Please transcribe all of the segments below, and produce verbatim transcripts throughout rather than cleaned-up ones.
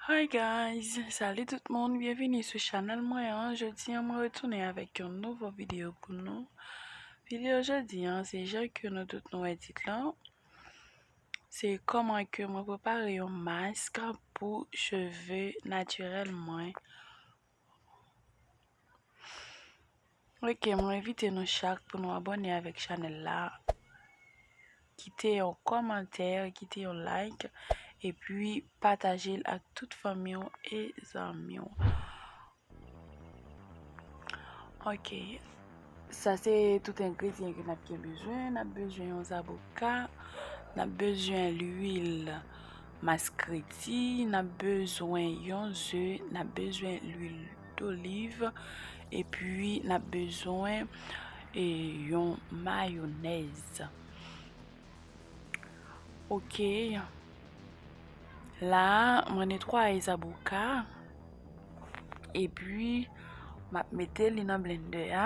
Hi guys, salut tout moun, byenvini sou chanèl mwen an. Jodi an mwen retounen avèk yon nouvo videyo pou nou. Videyo jodi an se jan ke nou tout nou wè tit lan. Se kòman ke mwen prepare yon mask pou cheve natirèl mwen. Ok, mwen envite nou chak pou nou abòne avèk chanèl la. Kite yon kòmantè, kite yon like, epi pataje l ak tout fanmi w e zanmi w. Ok, sa se tout engredyan ke n ap gen bezwen. N ap bezwen yon zaboka, n ap bezwen lwil maskreti, n ap bezwen yon ze, n ap bezwen lwil doliv, epi n ap bezwen e, yon mayonèz. Ok. La, mwen netwaye zaboka. Epi, m ap mete li nan blendè a.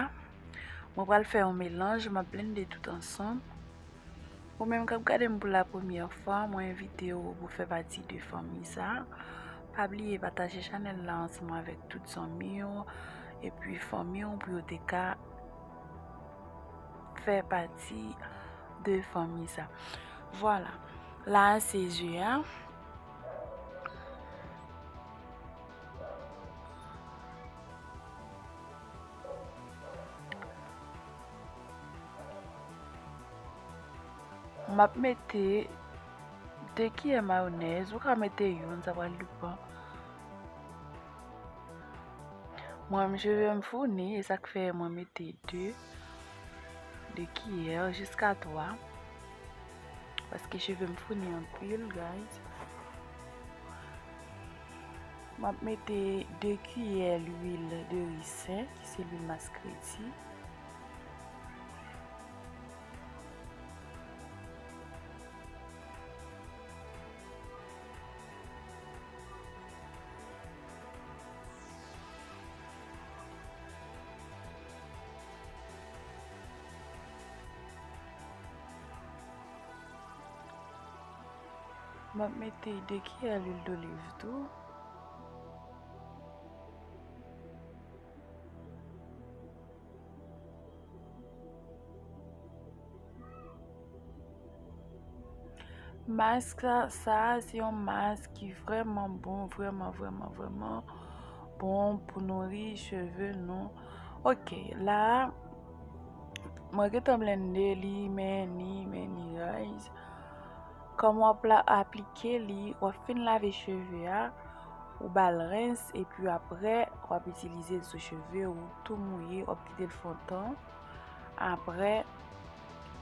Mwen pral fè yon melanj, m ap blende tout ansanm. Ou menm k ap gade m pou la premyè fwa, mwen envite w pou fè pati de fanmi sa. Pa bliye pataje chanèl la ansanm avèk tout zanmi w, epi fanmi w pou yo te ka fè pati de fanmi sa. Vwala. La a se ze a. M ap mete de kiyè mayonèz, ou ka mete youn, sa pral depann. Mwen, cheve m founi, e sa k fè mwen mete de, de kiyè jiska twa. Paske cheve m founi anpil, guys. M ap mete de kiyè lwil de riz sen, ki se lwil maskreti. M ap mete de kiyè lwil doliv tou. Mask sa, sa se yon mask ki vrèman bon, vrèman, vrèman, vrèman bon pou nouri cheve nou. Ok, la, mwen gentan blende li, men ni, men ni, guys. Kòman w ap la, aplike li, w ap fin lave cheve a, ou ba l rens, epi apre, w ap itilize l sou cheve ou, tou mouye, w ap kite l fè yon tan. Apre,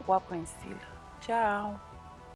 w ap rense l. Tchaw!